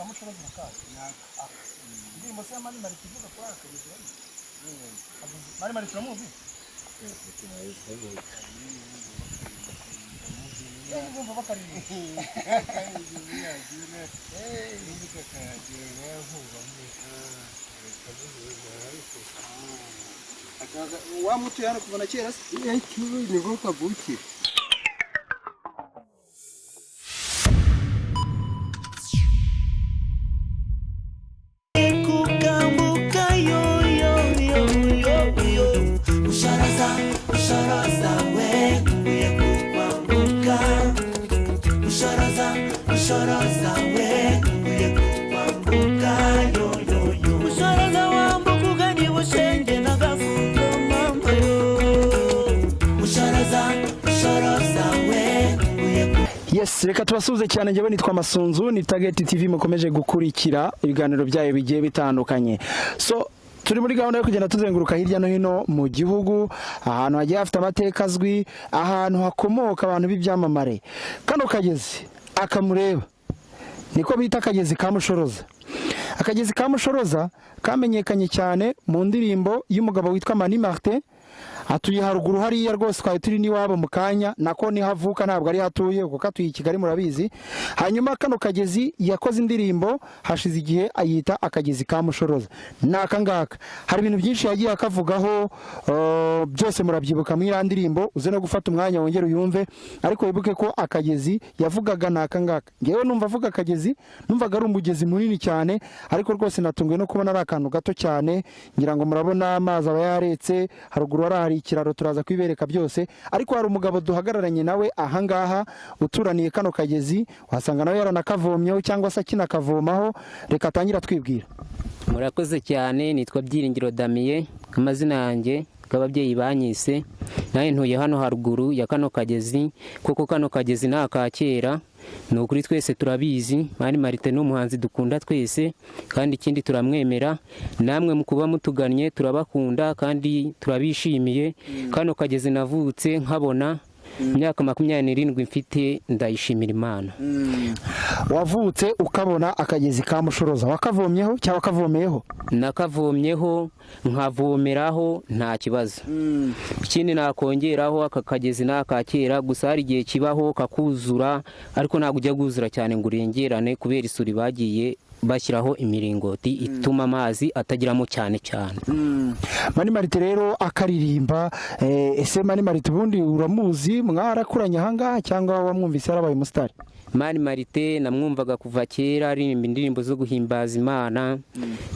Kamushoroza urakazi? Indirimbo se ya Mani Martin ivuga kuri aka kagezi urayizi? Mani Martin uramuzi? Bumva bakaririmba. Wamutuye hano kuva na kera se? Niko kavukire. Yes, reka tubasuhuze cyane. Njyewe nitwa Masunzu, ni Target TV mukomeje gukurikira ibiganiro byayo bigiye bitandukanye. So turi muri gahunda yo kugenda tuzenguruka hirya no hino mu gihugu, ahantu hagiye hafite amateka azwi, ahantu hakomoka abantu b'ibyamamare. Kano kagezi akamureba niko bita akagezi ka Mushoroza. Akagezi ka Mushoroza kamenyekanye cyane mu ndirimbo y'umugabo witwa Mani Martin. Atuye haruguru hariya rwose, twari turi n'iwabo mu kanya, nako niho avuka, ntabwo ari hatuye kuko atuye i Kigali murabizi. Hanyuma kano kagezi yakoze indirimbo hashize igihe ayita akagezi ka Mushoroza. Ni aka ngaka. Hari ibintu byinshi yagiye akavugaho, byose murabyibuka muri iriya ndirimbo, uze no gufata umwanya wongere uyumve, ariko wibuke ko akagezi yavugaga ni aka ngaka. Ngewe numva avuga akagezi, numvaga ari umugezi munini cyane, ariko rwose natunguwe no kubona ari akantu gato cyane. Ngira ngo murabona amazi aba yaretse, haruguru hari ikiraro, turaza kwibereka byose. Ariko hari umugabo duhagararanye nawe ahangaha uturaniye kano kagezi, wasanga nawe yaranakavomyeho cyangwa se akinakavomaho. Reka atangira twibwira. Murakoze cyane, nitwa Byiringiro Damien, amazina yanjye ababyeyi banyise. Nawe ntuye hano haruguru ya kano kagezi, kuko kano kagezi ni aka kera, ni ukuri twese turabizi. Mani Martin ni umuhanzi dukunda twese, kandi ikindi turamwemera. Namwe mu kuba mutugannye turabakunda kandi turabishimiye. Kano kagezi navutse nkabona, imyaka 27 mfite, ndayishimira Imana. Wavutse ukabona akagezi ka Mushoroza, wakavomyeho cyangwa wakavomeyeho? Nakavomyeho, nkavomeraho, nta kibazo. Ikindi nakongeraho, aka kagezi ni aka kera, gusa hari igihe kibaho kakuzura, ariko ntabwo ujya guzura cyane ngo urengerane, kubera isuri bagiye bashyiraho imiringoti ituma amazi atagiramo cyane cyane. Mani Martin rero akaririmba. Ese Mani Martin ubundi uramuzi, mwarakuranye ahangaha cyangwa wamwumvise yarabaye umusitari? Mani Martin namwumvaga kuva kera aririmba indirimbo zo guhimbaza Imana.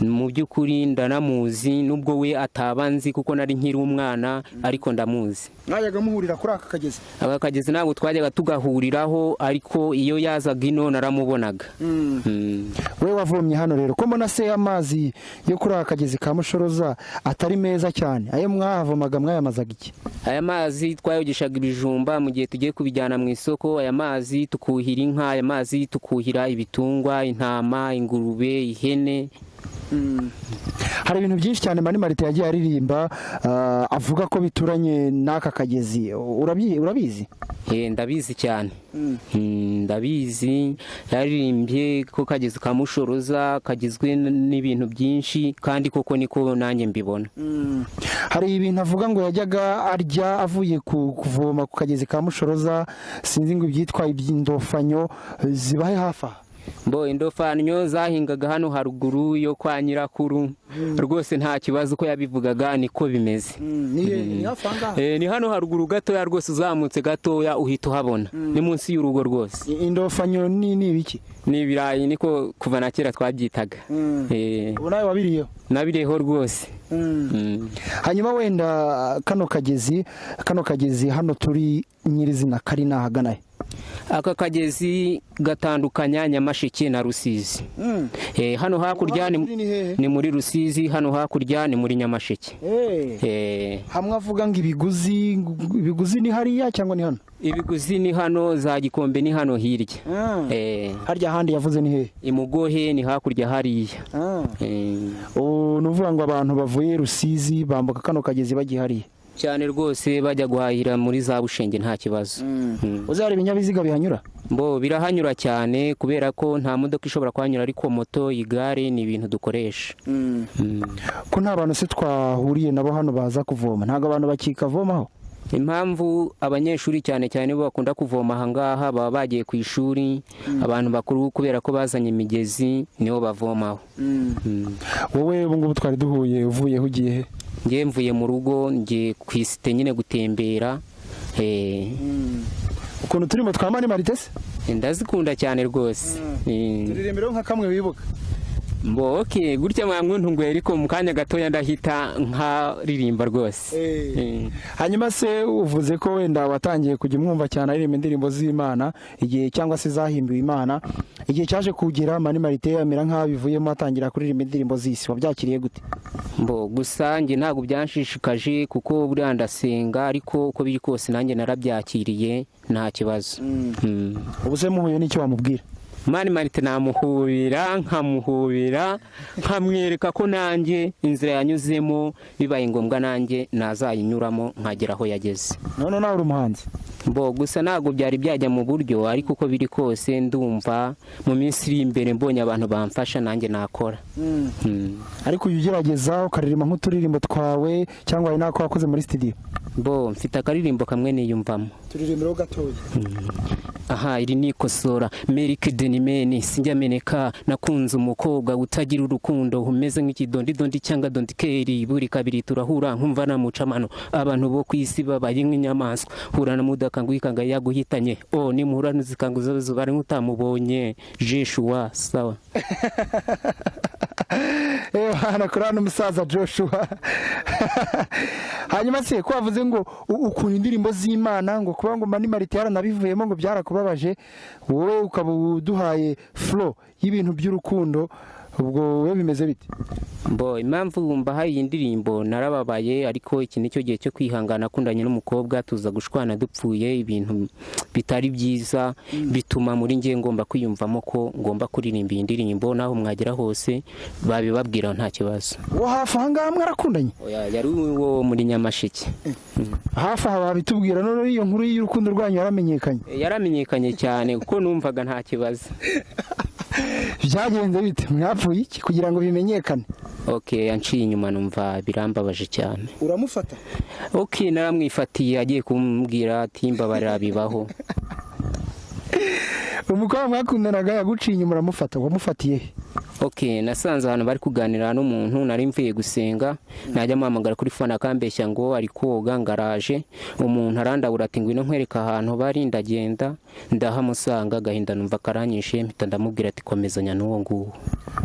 Mu by'ukuri ndanamuzi, nubwo we ataba nzi kuko nari nkiri umwana, ariko ndamuzi. Mwajyaga muhurira kuri aka kagezi? Aka kagezi ntabwo twajyaga tugahuriraho, ariko iyo yazaga ino naramubonaga. We wavomye hano rero, ko mbona se amazi yo kuri aka kagezi ka Mushoroza atari meza cyane, ayo mwahavomaga mwayamazaga iki? Aya mazi twayogeshaga ibijumba mu gihe tugiye kubijyana mu isoko, aya mazi tukuhira inka, aya mazi tukuhira ibitungwa, intama, ingurube, ihene. Hari ibintu byinshi cyane Mani Martin yagiye aririmba, avuga ko bituranye n'aka kagezi. Urabizi? Ndabizi cyane. Ndabizi, yaririmbye ko kagezi ka Mushoroza kagizwe n'ibintu byinshi, kandi koko niko nanjye mbibona. Hari ibintu avuga ngo yajyaga arya avuye kuvoma ku kagezi ka Mushoroza, sinzi ngo ibyitwa iby'indofanyo zibahe hafi aha. Mbo indofanyo zahingaga hano haruguru yo kwa nyirakuru, rwose nta kibazo, uko yabivugaga niko bimeze. Ni hano haruguru gatoya rwose, uzamutse gatoya uhita uhabona, ni munsi y'urugo rwose. Indofanyo ni ibiki? Ni ibirayi, niko kuva na kera twabyitaga. Ubu nawe wabiriyeho? Nabiriyeho rwose. Hanyuma wenda kano kagezi hano turi nyirizina kari nahagana he? Aka kagezi gatandukanya Nyamasheke na Rusizi. Hano hakurya ni muri Rusizi, hano hakurya ni muri Nyamasheke. Hamwe avuga ngo ibiguzi ni hariya cyangwa ni hano? Ibiguzi ni hano, za Gikombe ni hano hirya. Harya handi yavuze ni hehe? Imugohe ni hakurya hariya. Ni uvuga ngo abantu bavuye Rusizi bambuka kano kagezi bagiye hariya. Cyane rwose, bajya guhahira muri za Bushenge nta kibazo. Uzi hari ibinyabiziga bihanyura? Bo birahanyura cyane, kubera ko nta modoka ishobora kuhanyura, ariko moto, igare ni ibintu dukoresha. Ko nta bantu se twahuriye nabo hano baza kuvoma? Ntabwo abantu bakikavomaho? Impamvu abanyeshuri cyane cyane bo bakunda kuvoma aha ngaha, baba bagiye ku ishuri. Abantu bakuru, kubera ko bazanye imigezi, nibo bavomaho. Wowe ubu ngubu twari duhuye uvuyeho, ugiye he? Ngiye, mvuye mu rugo, ngiye ku isite nyine gutembera. Ukuntu turimo twa Mani Martin se? Ndazikunda cyane rwose. Turirimbiraho nka kamwe wibuka. Mbo okay, gutya mwamwuntunguye, ariko mu kanya gatoya ndahita nkaririmba rwose. Hanyuma se uvuze ko wenda watangiye kujya umwumva cyane aririmba indirimbo z'Imana igihe, cyangwa se zahimbiwe Imana, igihe cyaje kugera Mani Martin amera nk'aho abivuyemo, atangira kuririmba indirimbo z'isi, wabyakiriye gute? Mbo gusa njye ntabwo byanshishikaje, kuko buriya ndasenga, ariko uko biri kose nanjye narabyakiriye, nta kibazo. Ubu se muhuye n'icyo wamubwira? Mani Martin namuhubira, nkamuhubira, nkamwereka ko nanjye inzira yanyuzemo, bibaye ngombwa nanjye nazayinyuramo nkagera aho yageze. None nawe uri umuhanzi? Mbo gusa ntabwo byari byajya mu buryo, ariko uko biri kose ndumva mu minsi iri imbere mbonye abantu bamfasha, nanjye nakora. Ariko uyu ugerageza ukaririmba nk'uturirimbo twawe, cyangwa hari n'ako wakoze muri studio? Mbo mfite akaririmbo kamwe niyumvamo. Turirimbiraho gatoya. Aha, iri ni ikosora merike denimeni sinjya meneka. Nakunze umukobwa utagira urukundo, umeze nk'ikidondidondi cyangwa dondikeri. Buri kabiri turahura nkumva namucamano. Abantu bo ku isi babaye nk'inyamaswa, hura na mudakanga wikanga yaguhitanye. O nimuhura ntuzikanga, uzabe nk'utamubonye. Joshua, sawa. Hano kuri hano umusaza Joshua. Hanyuma se ko wavuze ngo ukunda indirimbo z'Imana, ngo kuba ngo Mani Martin yaranabivuyemo ngo byarakubabaje, wowe ukaba uduhaye flow y'ibintu by'urukundo, ubwo wowe bimeze bite? Mbo impamvu mbahaye iyi ndirimbo, narababaye, ariko iki nicyo gihe cyo kwihangana. Akundanye n'umukobwa, tuza gushwana, dupfuye ibintu bitari byiza, bituma muri ngiye ngomba kwiyumvamo ko ngomba kuririmba iyi ndirimbo. Naho mwagera hose babibabwira, nta kibazo. Uwo hafi aha ngaha mwarakundanye? Oya, yari uwo muri Nyamasheke. Hafi aha babitubwira. None iyo nkuru y'urukundo rwanyu yaramenyekanye? Yaramenyekanye cyane, kuko numvaga nta kibazo. Byagenze bite? Mwapfuye iki kugira ngo bimenyekane? Okay, yanciye inyuma, numva birambabaje cyane. Uramufata? Okay, naramwifatiye agiye kumbwira ati mbabarira, bibaho. Umukobwa mwakundanaga yaguciye inyuma, uramufata, wamufatiye he? Okay, nasanze ahantu bari kuganira n'umuntu. Nari mvuye gusenga, najya muhamagara kuri phone akambeshya ngo ari koga, ngaraje. Umuntu arandabura ati ngwino nkwereka ahantu bari. Ndagenda ndahamusanga, agahinda numva karanyishe, mpita ndamubwira ati komezanya n'uwo nguwo.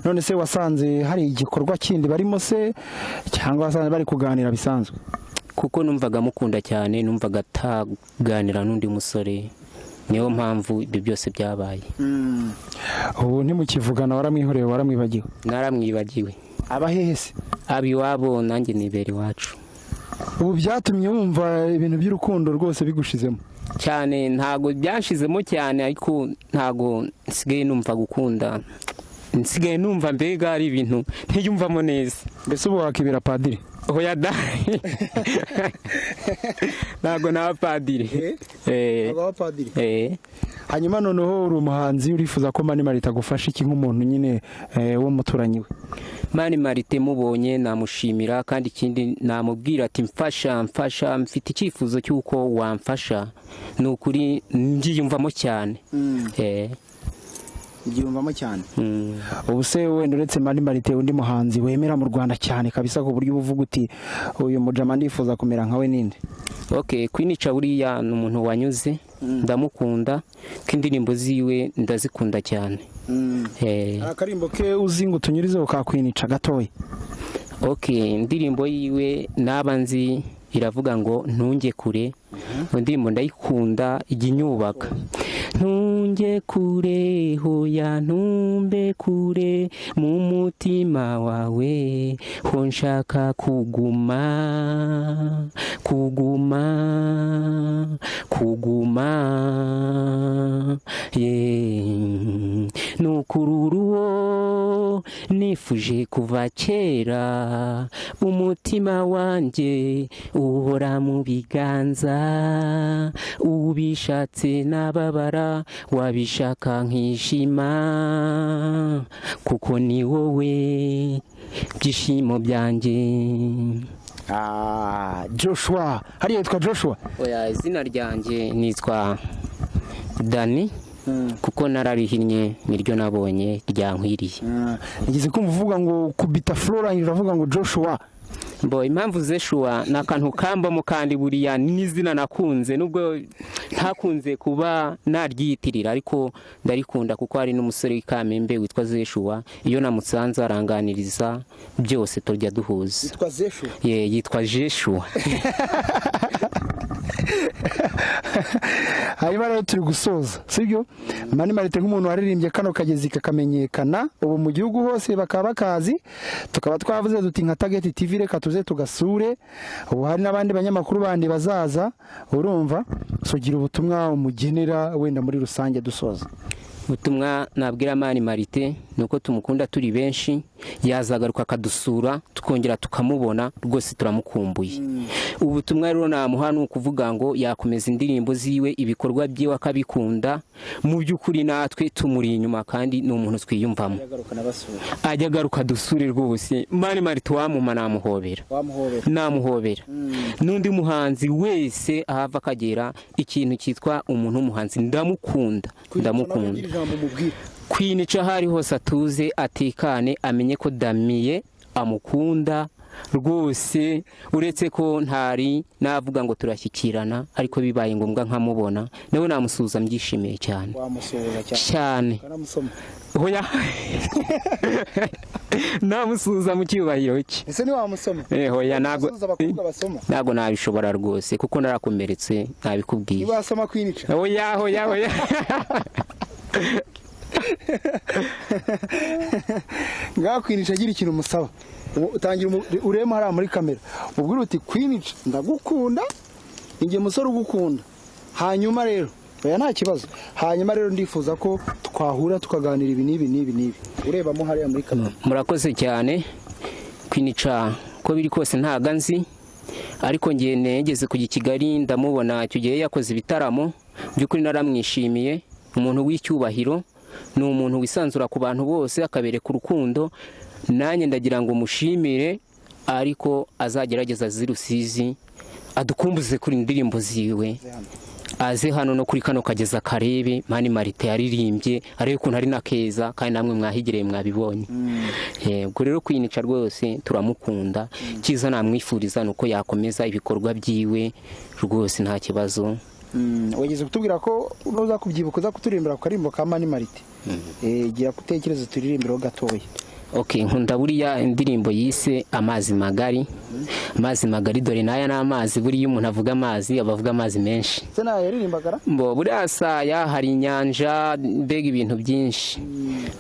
None se wasanze hari igikorwa kindi barimo se, cyangwa wasanze bari kuganira bisanzwe? Kuko numvaga mukunda cyane, numvaga ataganira n'undi musore, niyo mpamvu ibyo byose byabaye. Ubu ntimukivugana, waramwihoreye, waramwibagiwe? Naramwibagiwe. Aba hehe se? Aba iwabo, nanjye nibera iwacu. Ubu byatumye wumva ibintu by'urukundo rwose bigushizemo? Cyane, ntago byanshizemo cyane, ariko ntago nsigaye numva gukunda, nsigaye numva mbega ari ibintu ntiyumvamo neza. Mbese ubu wakibera padiri? Oya da, ntago naba padiri. Padiri. Eh. Hanyuma noneho uri umuhanzi, urifuza ko Mani Martin agufasha iki nk'umuntu nyine w'umuturanyi we? Mani Martin mubonye namushimira, kandi ikindi namubwira ati mfasha, mfasha, mfite icyifuzo cy'uko wamfasha, ni ukuri mbyiyumvamo cyane. Byiyumvamo cyane. Ubu se wenda uretse Mani Martin, undi muhanzi wemera mu Rwanda cyane kabisa, ku buryo uba uvuga uti uyu mujama ndifuza kumera nkawe, ninde? Okay, Queen Cha buriya ni umuntu wanyuze, ndamukunda, ko indirimbo ziwe ndazikunda cyane. Akarimbo ke uzi ngo utunyurizeho ka Queen Cha gatoya? Okay, indirimbo yiwe naba nzi iravuga ngo ntunge kure. Indirimbo ndayikunda, ijya inyubaka. Ntunge kure, hoya ntumbe kure, mu mutima wawe ho nshaka kuguma, kuguma, kuguma ye. Nukurura uwo Nifuje kuva kera, umutima wanjye uhora mu biganza. Ubishatse nababara, wabishaka nkishima, kuko ni wowe byishimo byanjye. Ah, Joshua, hariya yitwa Joshua? Oya, izina ryanjye nitwa Dani, kuko nararihinnye, niryo nabonye ryankwiriye. Nigeze kumva uvuga ngo kubita Flora, uravuga ngo Joshua. Mbo impamvu zeshuwa ni akantu kambamo, kandi buriya n'izina nakunze, nubwo ntakunze kuba naryiyitirira, ariko ndarikunda kuko hari n'umusore w'i Kamembe witwa Zeshuwa. Iyo namusanze aranganiriza, byose turya duhuza. Yitwa Zeshua? Ye, yitwa Jeshuwa. Hanyuma rero turi gusoza, sibyo? Mani Marite, nk'umuntu waririmbye kano kagezi kakamenyekana ubu mu gihugu hose bakaba bakazi, tukaba twavuze duti nka Target TV reka tuze tugasure. Ubu hari n'abandi banyamakuru bandi bazaza, urumva? Sugira ubutumwa umugenera wenda muri rusange dusoza. Ubutumwa nabwira Mani Marite ni uko tumukunda turi benshi, yazagaruka akadusura tukongera tukamubona, rwose turamukumbuye. Ubutumwa rero namuha ni ukuvuga ngo yakomeza indirimbo ziwe, ibikorwa byiwe akabikunda. Mu by'ukuri natwe tumuri inyuma kandi ni umuntu twiyumvamo. Ajya agaruka dusure rwose. Mani Marite wamuma namuhobera. Wamuhobera? Namuhobera. N'undi muhanzi wese ahava akagera, ikintu cyitwa umuntu w'umuhanzi ndamukunda, ndamukunda. Ijambo mubwira. Queen Cha aho ari hose atuze atekane, amenye ko Damiye amukunda rwose, uretse ko ntari navuga ngo turashyikirana, ariko bibaye ngombwa nkamubona nawe namusuhuza mbyishimiye cyane. Wamusuhuza cyane? Cyane. Ukanamusoma? Oya, namusuhuza mu cyubahiro cye. Ese ntiwamusoma? Oya, ntabwo. Wasuhuza abakobwa basoma? Ntabwo nabishobora rwose kuko narakomeretse, nabikubwiye. Niba wasoma Queen Cha? Oya, oya, oya. Ngaho Queen Cha, agira ikintu umusaba. Utangira urebe hariya muri kamera, ubwira uti: "Queen Cha, ndagukunda, ninjye musore ugukunda. Hanyuma rero, oya, nta kibazo, hanyuma rero ndifuza ko twahura tukaganira ibi n'ibi n'ibi n'ibi." Urebamo hariya muri kamera. Murakoze cyane. Queen Cha ko biri kose ntago nzi, ariko ngiye negeze kujya i Kigali ndamubona. Icyo gihe yakoze ibitaramo, by'ukuri naramwishimiye. Umuntu w'icyubahiro, ni umuntu wisanzura ku bantu bose, akabereka urukundo. Nanjye ndagira ngo mushimire, ariko azagerageza azi Rusizi adukumbuze kuri indirimbo ziwe, aze hano no kuri kano kagezi akarebe Mani Marite yaririmbye, arebe ukuntu ari na keza, kandi namwe mwahigereye mwabibonye. Ubwo rero Queen Cha rwose turamukunda. Cyiza namwifuriza ni uko yakomeza ibikorwa byiwe rwose, nta kibazo. Wageze kutubwira ko nuza kubyibuka uza kuturirimbira ku karimbo ka Mani Marite. Gira kutekereza turirimbiraho gatoya. Ok, nkunda buriya indirimbo yise "Amazi Magari". Amazi magari, dore n'aya ni amazi. Buriya umuntu avuga amazi aba avuga amazi menshi. Se nayo yaririmbagara? Mbo buriya saya hari inyanja, mbega ibintu byinshi,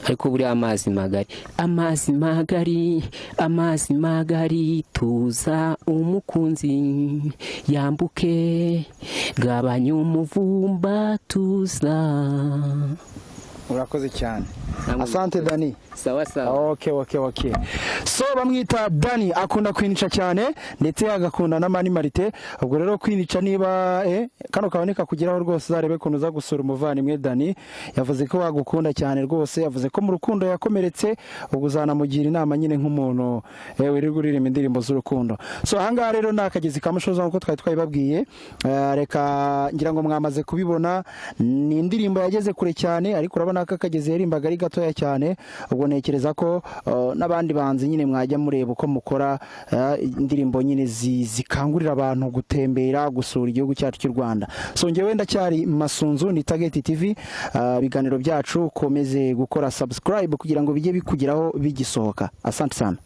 ariko buriya amazi magari, amazi magari, amazi magari, tuza umukunzi yambuke, gabanya umuvumba, tuza. Urakoze cyane. Asante, Dani. Sawa sawa. Okay, so bamwita Dani, akunda Queen Cha cyane ndetse agakunda na Mani Marite. Ubwo rero Queen Cha, niba kano kaboneka kugeraho rwose, uzarebe ukuntu uza gusura umuvandimwe Dani. Yavuze ko wagukunda cyane rwose, yavuze ko mu rukundo yakomeretse. Ubwo uzanamugira inama nyine nk'umuntu wirirwa uririmba indirimbo z'urukundo. So ahangaha rero ni akagezi ka Mushoza nk'uko twari twabibabwiye. Reka ngira ngo mwamaze kubibona, ni indirimbo yageze kure cyane, ariko urabona ko akagezi yarimbaga ari gatoya cyane. Ubwo ntekereza ko n'abandi bahanzi nyine mwajya mureba uko mukora indirimbo nyine zikangurira abantu gutembera, gusura igihugu cyacu cy'u Rwanda. So njyewe ndacyari Masunzu, ni Target TV. Ibiganiro byacu ukomeze gukora subscribe kugira ngo bijye bikugeraho bigisohoka. Asante sana.